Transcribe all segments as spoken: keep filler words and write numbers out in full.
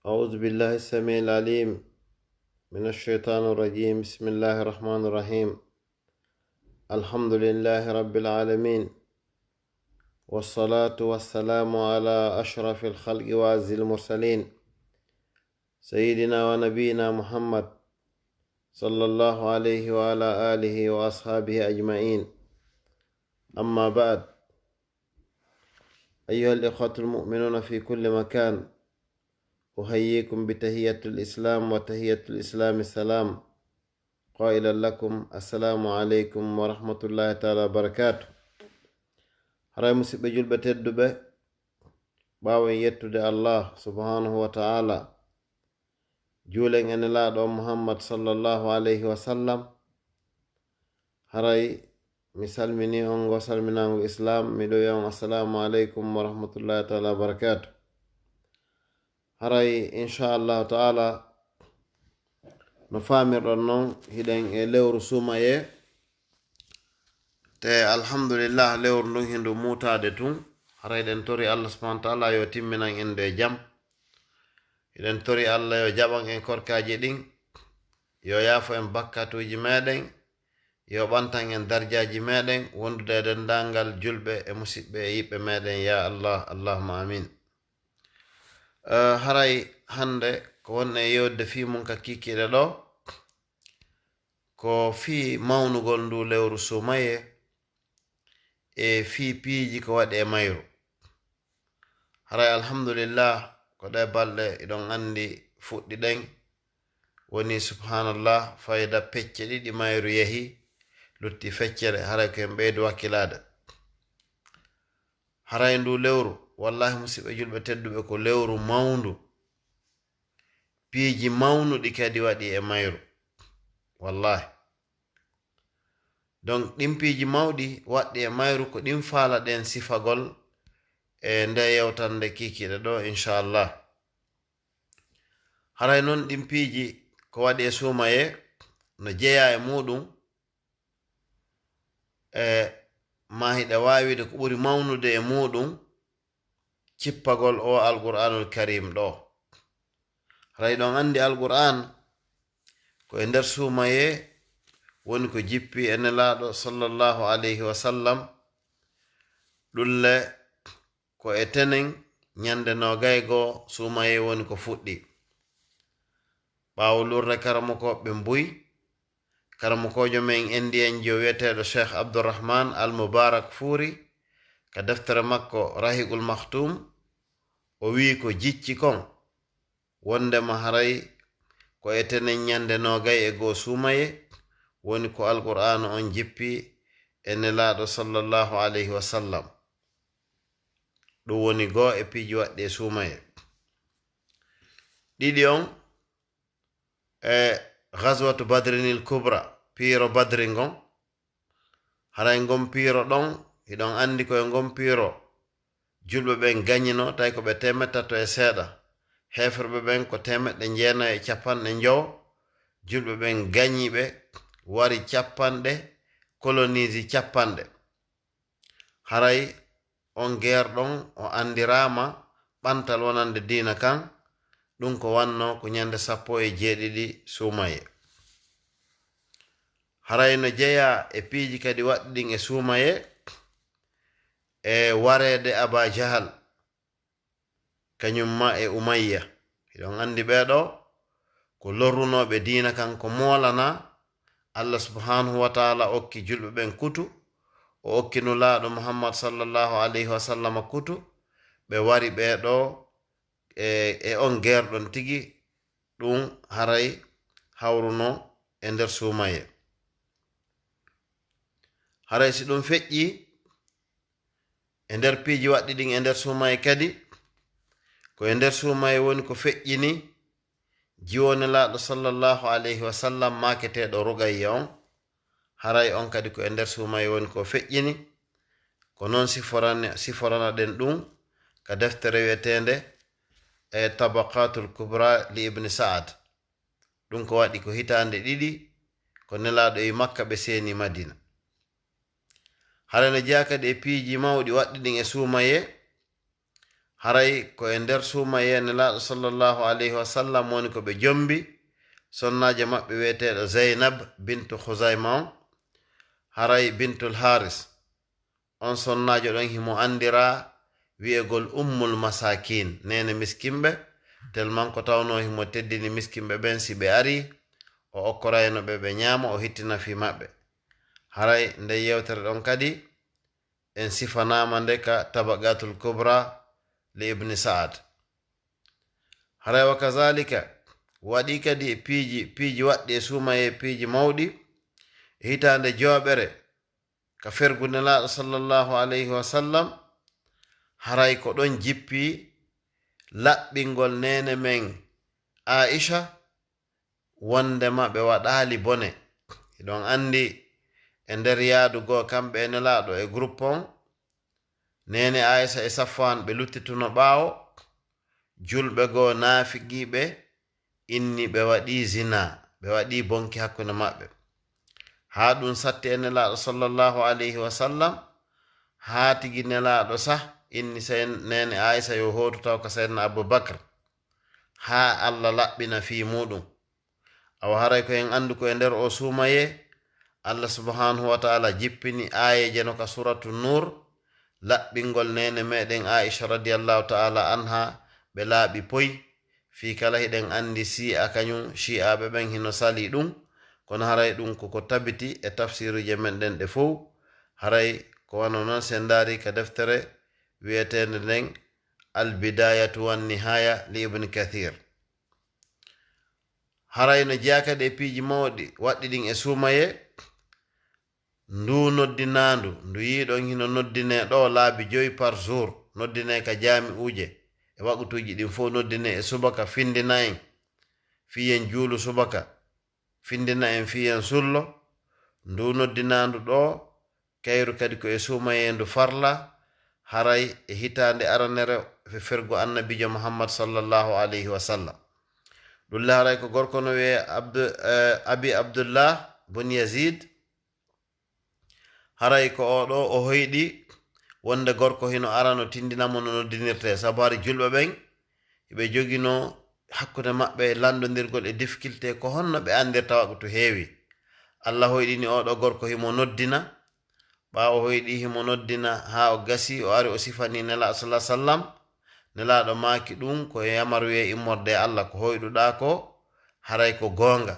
أعوذ بالله السميع العليم من الشيطان الرجيم. بسم الله الرحمن الرحيم. الحمد لله رب العالمين. والصلاة والسلام على أشرف الخلق وأعز المرسلين، سيدنا ونبينا محمد، صلى الله عليه وعلى آله وأصحابه أجمعين. أما بعد، أيها الإخوة المؤمنون في كل مكان، أحييكم بتحية الإسلام، وتحية الإسلام السلام، قائلا لكم: السلام عليكم ورحمة الله تعالى وبركاته. Haray, musiɓɓe julɓe tedduɓe, ɓaawo en yettude Allah subhanahu wa ta'ala, juulen e Nelaaɗo on Muhammad sallallahu alayhi wa sallam, haray mi salmini on ngo salminaango Islam, miɗo wi'a on: Assalamu aleykum wa rahmatullahi taala wa barakaatu. Haray, insha Allahu taala, no faamirɗon non, hiɗen e lewru suumayee, te alhamdulillah, lewru ndun hindu muutaade tun. Haray, eɗen tori Allah subhanahu wa taala yo timminan en ndu e jam. Eɗen tori Allah yo jaɓan en korkaaji ɗin, yo yaafo en bakkatuuji meɗen, yo ɓantan en darjaaji meɗen, wondude e denndaangal julɓe e musiɓɓe e yiɓɓe meɗen, ya Allah, Allahumma amin. Eh, haray hannde ko wonɗen e yewtude fii mun ka kiikiiɗe ɗoo, ko fii mawnugol ndu lewru suumayee e fii piiji ko waɗi e mayru. Haray, alhamdulillah, ko ɗee balɗe, hiɗon anndi, fuɗɗi ɗen, woni subhanallah, fayda pecce ɗiɗi mayru yahi, lutti feccere, haray ko en ɓeydi wakkilaade. Haray ndu lewru, wallahi, musiɓɓe julɓe tedduɓe, ko lewru mawndu. Piiji mawnuɗi kadi waɗi e mayru. Wallahi. Donc, ɗin piiji mawɗi waɗɗi e mayru, ko ɗin faalaɗen sifagol e nde yewtannde kiikiiɗe ɗoo, insha Allah. Haray non, ɗin piiji ko waɗi e suumayee, no jeyaa e muuɗum, e maa hiɗa waawi wi'ude ko ɓuri mawnude e muuɗum, cippagol o Alqur'aanul Kariim ɗoo. Haray hiɗon anndi Alqur'aan ko e nder suumayee woni ko jippi e Nelaaɗo sallallahu alayhi wa sallam, ɗun le ko e tenen ñande noogay goo suumayee woni ko fuɗɗi. Ɓaawo lurde karamokooɓe mbuy, karamokoojo men indiyanjo wi'eteeɗo Cheikh Abdurrahman Al Mubarak Fuuri, ka deftere makko Rahiqul Makhtum, o wi'i ko jicci kon, wondema haray ko e tenen ñande noogay e goo suumayee woni ko Alqur'aanu on jippi e Nelaaɗo sallallahu alayhi wa sallam. Ɗun woni goo e piiji waɗɗi e suumayee. Ɗiɗi on, e Ghazwatu Badrinil Kubra, piiro Badri ngon. Haray ngon piiro ɗon, hiɗon anndi ko e ngon piiro julɓe ɓen gañinoo, tawi ko ɓe teemeɗɗe tato e seeɗa. Heeferɓe ɓen ko teemeɗɗe jeenayi e capanɗe njowo. Julɓe ɓen gañi ɓe, wari capanɗe, kolonisi capanɗe. Haray on geer ɗon o anndiraama ɓantal wonande diina kan, ɗun ko wannoo ko ñande sappo e jeeɗiɗi suumayee. Haray no jeyaa e piiji kadi waɗɗi ɗin e suumayee, e wareede Aba Jahal, kañum maa e Umayya. Hiɗon anndi ɓee ɗoo ko lorrunooɓe diina kan, ko moolanaa. Allah subhanahu wa taala okki julɓe ɓen kutu, o okki Nulaaɗo Muhammad sallallahu alayhi wa sallam kutu, ɓe wari ɓee ɗoo e, e on geer ɗon tigi, ɗun haray hawruno e nder suumayee. Haray si ɗun feƴƴii, e nder piiji waɗɗi ɗin e nder suumayee kadi, ko e nder suumayee woni ko feƴƴini jiwo Nelaaɗo sallallahu alayhi wa sallam maaketeeɗo Ruqayya on. Haray on kadi ko e nder suumayee woni ko feƴƴini. Ko non siforane-, siforanaɗen ɗun ka deftere wi'eteende e Tabaqatul Kubra li Ibn Sa'ad. Ɗun ko waɗi ko hitaande ɗiɗi, ko Nelaaɗo e Makka ɓe seeni Madina. Haray no jeyaa kadi e piiji mawɗi waɗɗi ɗin e suumayee, Haray ko e nder suumayee Nelaaɗo sallallahu alayhi wa sallam woni ko ɓe jombi sonnaajo maɓɓe wiyeteeɗo Zeynab bintu Khuzayma on, haray bintul Haris. On sonnaajo ɗon himo andiraa wi'egol Ummul Masakin, neene miskinɓe, tellement ko tawno himo teddini miskinɓe ɓen, si ɓe ari, o okkorayno ɓe, ɓe ñaama, o hittina fii maɓɓe. Haray nde yewtere ɗon kadi, en sifanaama nde ka Tabaqatul Kubra li Ibni Sa'ad. Haray wa kazalika, waɗi kadi e piiji, piiji waɗɗi e suumayee, piiji mawɗi, e hitaande jowaɓere, ka fergu Nelaaɗo sallallahu alayhi wa sallam, haray ko ɗon jippi laɓɓingol neene men Aisha, wondema ɓe waɗaali bone. Hiɗon andi, e nder yaadu goo, kamɓe e Nelaaɗo e groupe on, neene Aisha e Safwan ɓe luttituno ɓaawo, julɓe goo naafiqiiɓe inni ɓe waɗii zina, ɓe waɗii bonki hakkunde maɓɓe. Haa ɗun satti e Nelaaɗo sallallahu alayhi wa sallam, haa tigi Nelaaɗo sah inni Sey-, neene Aisha yo hootu taw ka Sayyidina Abu Bakr, haa Alla laɓɓina fii muuɗun. Awa haray ko en andu ko e nder o suumayee, Alla subhanahu wa ta'ala jippini aayeeje no ka Suratu Nur, laɓɓingol neene meɗen Aisha radiyallahu ta'ala anha, ɓe laaɓi poy, fii kala hiɗen andi Sii'a kañun, Sii'aaɓe ɓen hino salii ɗun, kono haray ɗun ko ko tabiti e tafsiruuje men ɗen ɗe fow. Haray ko wano non, si en ndaari ka deftere wi'eteende nden Al Bidayatu wan Nihaya li Ibn Kathir. Haray no jeyaa kadi e piiji mawɗi waɗɗi ɗin e suumayee, nduu noddinaandu, ndu yiiɗon hino noddinee ɗoo laabi jowi par jour, noddinee ka jaami'uuje, e waqutuuji ɗin fow noddinee e subaka, findina en fii en juulu subaka, findina en fii en sullo, nduu noddinaandu ɗoo, kayru kadi ko e suumayee ndu farla, haray e hitaande aranere fe fergu Annabiijo Muhammad sallallahu alayhi wa sallam. Ɗun le haray ko gorko no wi'ee Abdu-, eh, Abi Abdullah bun Yazid, haray ko oo ɗoo o hoyɗi wonde gorko hino arano tindina mo no noddinirtee, sabu hari julɓe ɓen hiɓe joginoo hakkunde maɓɓe lanndondirgol e difficulté, ko honno ɓe anndirta waqtu heewi. Alla hoyɗini oo ɗoo gorko himo noddina, ɓaawo hoyɗi himo noddina haa o gasi, o ari o sifani Nelaaɗo sallallahu alaihi wasallam. Nelaaɗo maaki ɗun ko yamaru wi'ee immorde e Alla, ko hoyɗuɗaa ko, haray ko goonga.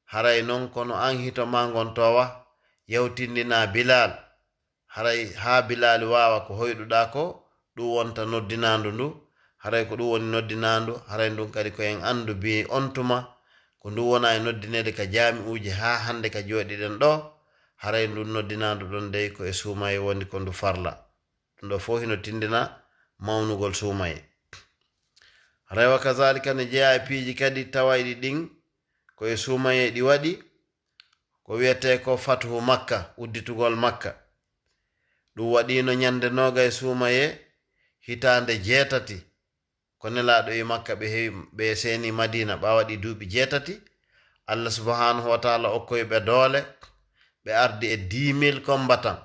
Haray non, kono an hito maa ngon toowa, yahu tindinaa Bilaal. Haray haa Bilaali waawa ko hoyɗuɗaa ko, ɗun wonta noddinaandu ndu. Haray ko ɗun woni noddinaandu, haray ndun kadi ko en anndu bi on tuma, ko ndu wona e noddineede ka jaami'uuji haa hannde ka jooɗiɗen ɗoo. Haray ndun noddinaandu ɗon dey ko e suumayee woni ko ndu farla. Ɗun ɗoo fow hino tindina mawnugol suumayee. Haray wa kazaalika ne jeyaa e piiji kadi tawayɗi ɗin ko e suumayee ɗi waɗi, ko wi'etee ko Fatuhu Makka, udditugol Makka. Ɗun waɗiino ñande noogay suumayee hitaande jeetati. Ko Nelaaɗo e Makka ɓe heewi, ɓe seeni Madiina ɓaa waɗi duuɓi jeetati. Alla subhaanahu wa ta'ala okkoyi ɓe doole. Ɓe ardi e dix mille combattants.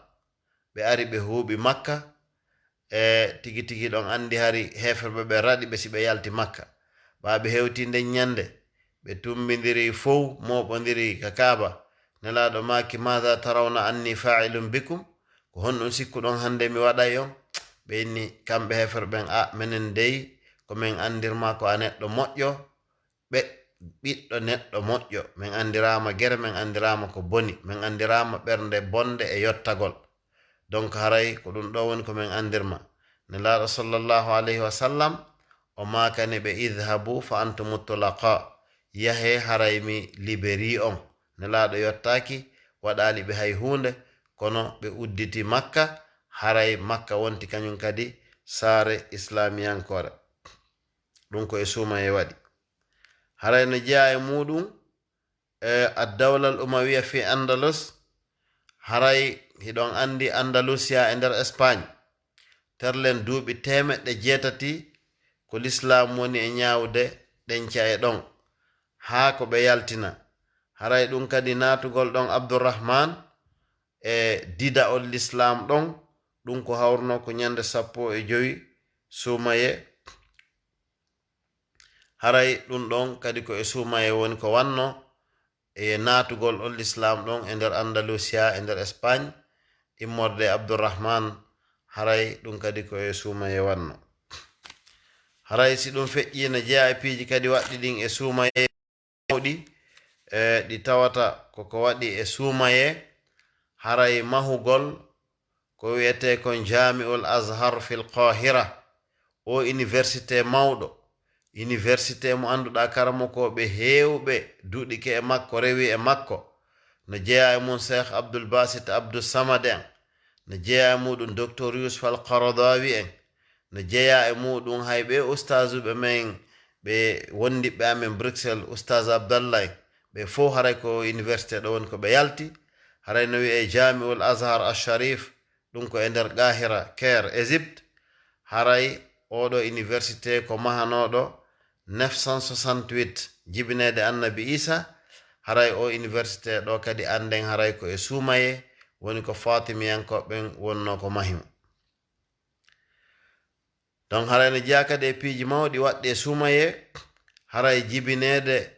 Ɓe ari ɓe huuɓi Makka. E tigi tigi ɗon anndi hari heeferɓe ɓe raɗi ɓe si ɓe yalti Makka. Ɓaa ɓe hewti nden ñande, ɓe tumbindiri fow, mooɓondiri ka Kaaba. Nelaaɗo maaki, "Maadha tarawna anni faa'ilun bikum?" Ko honɗun sikkuɗon hannde mi waɗay on? Ɓe inni, kamɓe heeferɓe ɓen, "A, menen dey, ko men anndirmaa ko a neɗɗo moƴƴo, ɓe, ɓiɗɗo neɗɗo moƴƴo. Men anndiraama gere, men anndiraama ko boni, men anndiraama ɓernde bonde e yottagol. Donc haray ko ɗun ɗoo woni ko men anndirma." Nelaaɗo sallallahu alayhi wa sallam, o maakani ɓe, "Idhabu fa antumu tulaqa." Yahee, haray mi libéri on. Nelaaɗo yottaaki, waɗaali ɓe hay huunde, kono ɓe udditi Makka, haray Makka wonti kañun kadi saare islaamiyankoore. Ɗun ko e suumayee waɗi. Haray no jeyaa e muuɗun, e Addawla al Umawiya fi Andalus, haray hiɗon anndi Andalusiya e nder Espagne, terlen duuɓi teemeɗɗe jeetati ko Lislaam woni e ñaawude ɗen ca'e ɗon, haa ko ɓe yaltina. Haray ɗun kadi naatugol ɗon Abdurrahman e dida'ol Lislaam ɗon, ɗun ko hawrunoo ko ñande sappo e jowi suumaye. Haray ɗum ɗon kadi ko e suumaye woni ko wanno e naatugol on lislaam ɗon e nder Andalusiya, e nder Espagne, immorde e Abdurrahman. Haray ɗum kadi ko e suumaye wanno. Haray si ɗum feƴƴi, no jeyaa e piiji kadi waɗɗi ɗin e suumaye mawɗi, e ɗi tawata koko waɗi e suumaye. Haray mahugol ko wiyetee kon Jaami'ul Azhar fil Qahira, o université mawɗo, université mo annduɗaa karamokooɓe heewɓe duɗike e makko, rewi e makko, no jeyaa e mum Cheikh Abdul Basit Abdus Samad en, no jeyaa e muɗum Docteur Yusuf Al Qaradawi en, no jeyaa e muɗum hay ɓe ustaazuɓe men, ɓe wondiɓɓe amen Bruxelles, Ustaaz Abdallah en, ɓe fof haray ko université ɗo woni ko ɓe yalti. Haray no wiyee Jaami'ul Azhar Al Sharif, ɗum ko e nder Qahira, Caire, Égypte. Haray oɗo université ko mahanooɗo neuf cent soixante-huit jibineede Annabi Isa. Haray o université ɗo kadi annden haray ko e suumaye, woni ko Faatimiyankooɓe ɓen wonnoo ko mahi mo. Donc haray no jeyaa kadi e piiji mawɗi waɗɗi e suumaye, haray jibineede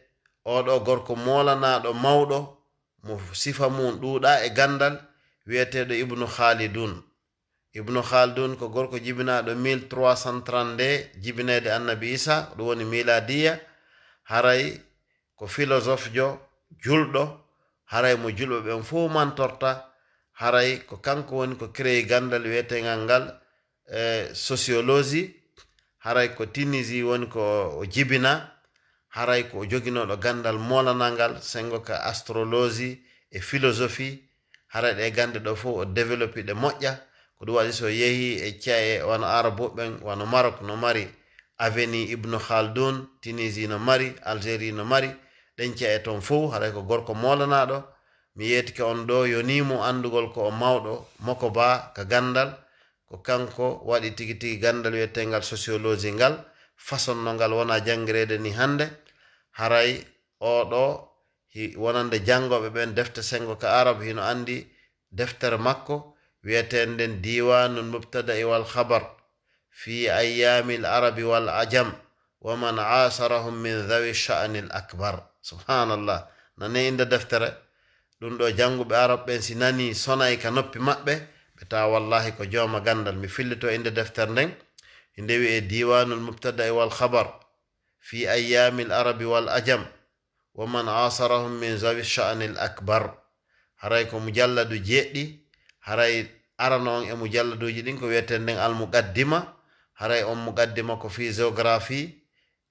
oɗo gorko moolanaaɗo mawɗo, mo sifa mum ɗuuɗaa e ganndal, wiyeteeɗo Ibnu Khaldun. Ibnu Khaldun ko gorko jibinaaɗo mille trois cent trente-deux jibineede Annabi Isa, ɗum woni miilaadiya. Haray ko philosophe jo, julɗo, haray mo julɓe ɓen fof mantorta. Haray ko kanko woni ko créé ganndal wiyeteengal ngal, e sociologie. Haray ko Tunisie woni ko o jibina. Haray ko o joginooɗo ganndal moolanangal, senngo ka astrologie e philosophie. Haray ɗe gannde ɗo fof o développé ɗe moƴƴa. Ko ɗum waɗi so yehi e ca'e wano Arabu ɓen, wano Maroc no mari Avenue Ibn Khaldun, Tunisie no mari, Algérie no mari, ɗen ca'e toon fof, haray ko gorko moolanaaɗo. Mi yeetike on ɗo, yonii mo anndugol ko o mawɗo, moko ba ka ganndal, ko kanko waɗi tigi tigi ganndal wiyeteengal sociologie ngal, façon no ngal wona janngireede ni hannde. Haray oɗo hi-, wonande janngooɓe ɓen defte senngo ka Arab hino anndi deftere makko wiyeteende nden Diiwaanul Mubtada'i wal Khabar fi ayyaamil Arabi wal Ajam wa man aasarahum min dhawi sha'nil akbar. Subhanallah. Nane innde deftere. Ɗum ɗo jannguɓe Arab ɓen si nanii sonay ka noppi maɓɓe, ɓe tawa wallahi ko jooma ganndal. Mi fillito innde deftere nden. Hinde wi'ee Diiwaanul Mubtada'i wal Khabar fi ayyaamil Arabi wal Ajam wa man aasarahum min dhawi sha'nil akbar. Haray ko mujalladu jeeɗiɗi, haray arano on e mujalladuuji ɗin ko wiyeteende nden Al Muqaddima, haray on muqaddima ko fii géographie,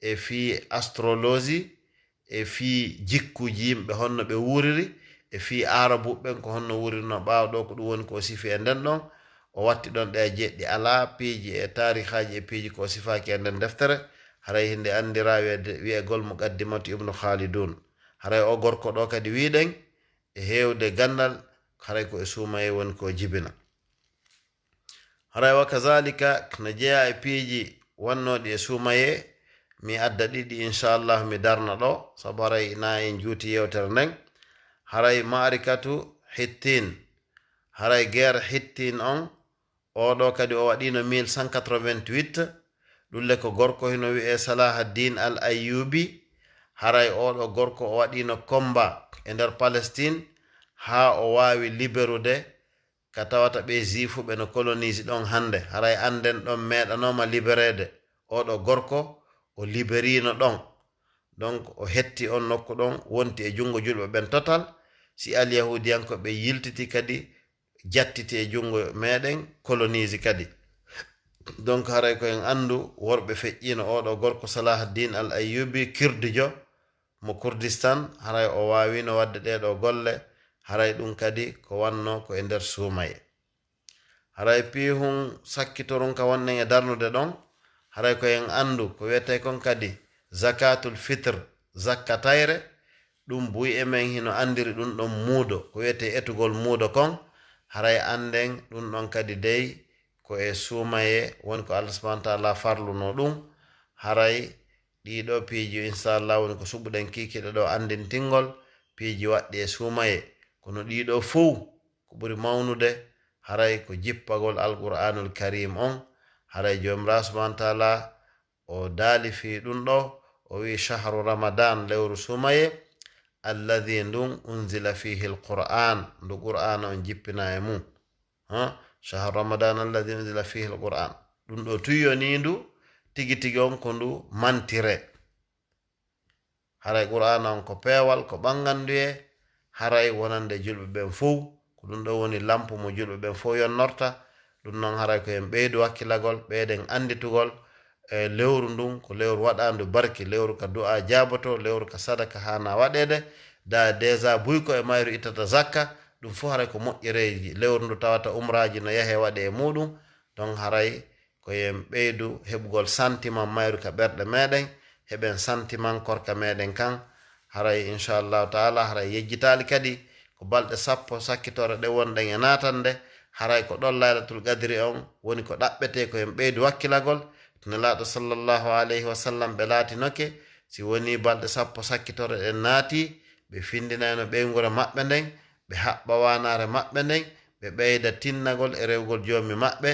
e fii astrologie, e fii jikkuuji yimɓe honno ɓe wuuriri, e fii Aarabuɓe ɓen ko honno wuurirno ɓaawo ɗo, ko ɗum woni ko o sifi e nden ɗon. O watti ɗon ɗe jeeɗiɗi alaa piiji e taarihaaji e piiji ko o sifaaki e nden deftere. Haray hinde anndiraa wi'ede-, wi'egol Muqaddimatu Ibnu Khaldun. Haray o gorko ɗo kadi wi'ɗen e heewde ganndal, haray ko e suumaye woni ko jibina. Haray wa kazalika no jeyaa e piiji wonnooɗi e suumaye, mi adda ɗiɗi inchallah mi darna ɗo, sabu haray na en juuti yewtere nden. Haray ma'rikatu Hittin, haray guerre Hittin on, oɗo kadi o waɗiino mille cent quatre-vingt-huit, ɗulle ko gorko hino wi'ee Salahaddin Al Ayyubi, haray oɗo gorko o waɗiino combat e nder Palestine haa o waawi liberude ka tawata ɓe Juifuɓe no colonise ɗon hannde. Haray annden ɗon meeɗanooma libereede. Oɗo gorko o liberiino ɗon. Donc o hetti on nokku ɗon, wonti e junngo julɓe ɓen total. Si Alyahuudiyankoɓe yiltiti kadi, jattiti e junngo meɗen, colonise kadi. Donc haray ko en anndu worɓe feƴƴiino oɗo gorko Salahaddin Al Ayyubi, kirdijo, mo Kurdistan, haray o waawiino waɗde ɗee ɗoo golle, haray ɗum kadi ko wanno ko e nder suumaye. Haray piihun sakkitorun ka wonɗen e darnude ɗon, haray ko en anndu ko wiyetee kon kadi zakatul fitr, zakka tayre, ɗum buy e men hino anndiri ɗum ɗon muudo, ko wiyetee etugol muudo kon, haray annden ɗum ɗon kadi dey ko e suumaye woni ko Allah subhanahu wa ta'ala farluno ɗum, haray ɗiɗo piiji, inchallah, woni ko suɓuɗen kiikiiɗe ɗo anndintingol piiji waɗɗi e suumaye. Kono ɗiɗo fow, ko ɓuri mawnude, haray ko jippagol Alqur'aanul Kariim on, Haray Joomiraaɗo subhaanahu wa taala o daali fii ɗun ɗoo, o wi'i, "Shahru Ramadan, lewru suumayee, alladhi, ndun, unzila fihi alquran, ndu Qur'aana on jippinaa e mun." Ha? "Shahru Ramadan alladhi unzila fihi alquran." Ɗun ɗoo tun yonii ndu tigi tigi on ko ndu mantire. Haray Qur'aana on ko peewal, ko ɓannganduyee, haray wonande julɓe ɓen fow. Ko ɗun ɗoo woni lampu mo julɓe ɓen fow yonnorta. Ɗun non haray ko en ɓeydu wakkilagol, ɓeyden annditugol e lewru ndun, ko lewru waɗaandu barki, lewru ka du'aa jaabotoo, lewru ka sadaka haanaa waɗeede. Da deza buy ko e mayru ittata zakka, ɗun fow haray ko moƴƴereeji. Lewru ndu tawata umraaji no yahee waɗee e muuɗun, ɗon haray ko yo en ɓeydu heɓugol santiman mayru ka ɓerɗe meɗen, heɓen santiman korka meɗen kan. Haray, inchallahu taala, haray yejjitaali kadi ko balɗe sappo sakkitore ɗe wonɗen e naatande. Haray ko ɗon Laylatul Qadri on woni ko ɗaɓɓetee, ko en ɓeydu wakkilagol. Nelaaɗo sallallahu alayhi wa sallam ɓe laatinoke, si wonii balɗe sappo sakkitore ɗen naatii, ɓe findinayno ɓeynguure maɓɓe nden, ɓe haɓɓa waanaare maɓɓe nden, ɓe ɓeyda tinnagol e rewgol Joomi maɓɓe,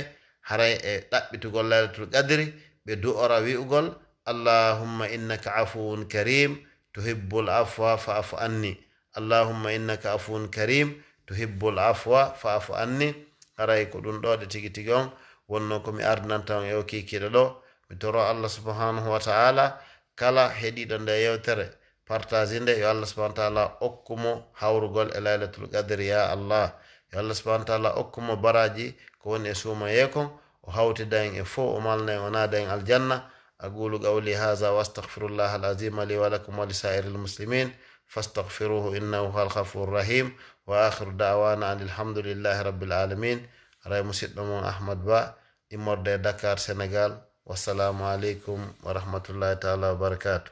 haray e ɗaɓɓitugol Laylatul Qadri, ɓe du'ora wi'ugol, "Allahumma innaka afuwun karim, tuhibbul afwa fa'fu anni. Allahumma innaka afuwun karim, tuhibbul afwa fa'fu anni." Haray ko ɗun ɗoo de tigi tigi on wonnoo ko mi ardinanta on e oo kiikiiɗe ɗoo. Mi toroo Allah subhanahu wa ta'ala, kala heɗiiɗo ndee yewtere, partage nde, yo Allah subhanahu wa ta'ala okku mo hawrugol e Laylatul Qadri, ya Allah. Yo Allah subhanahu wa ta'ala okku mo baraaji ko woni e suumayee kon, o hawtida en e fow, o malna en, o naada en aljanna. أقول قولي هذا وأستغفر الله العظيم لي ولكم ولسائر المسلمين فاستغفروه إنه هو الغفور الرحيم. وآخر دعوانا أن الحمد لله رب العالمين. Haray musiɗɗo mon Ahmad Ba, immorde e Dakar, Senegal. Wassalaamu aleykum wa rahmatullahi taala wa barakaatu.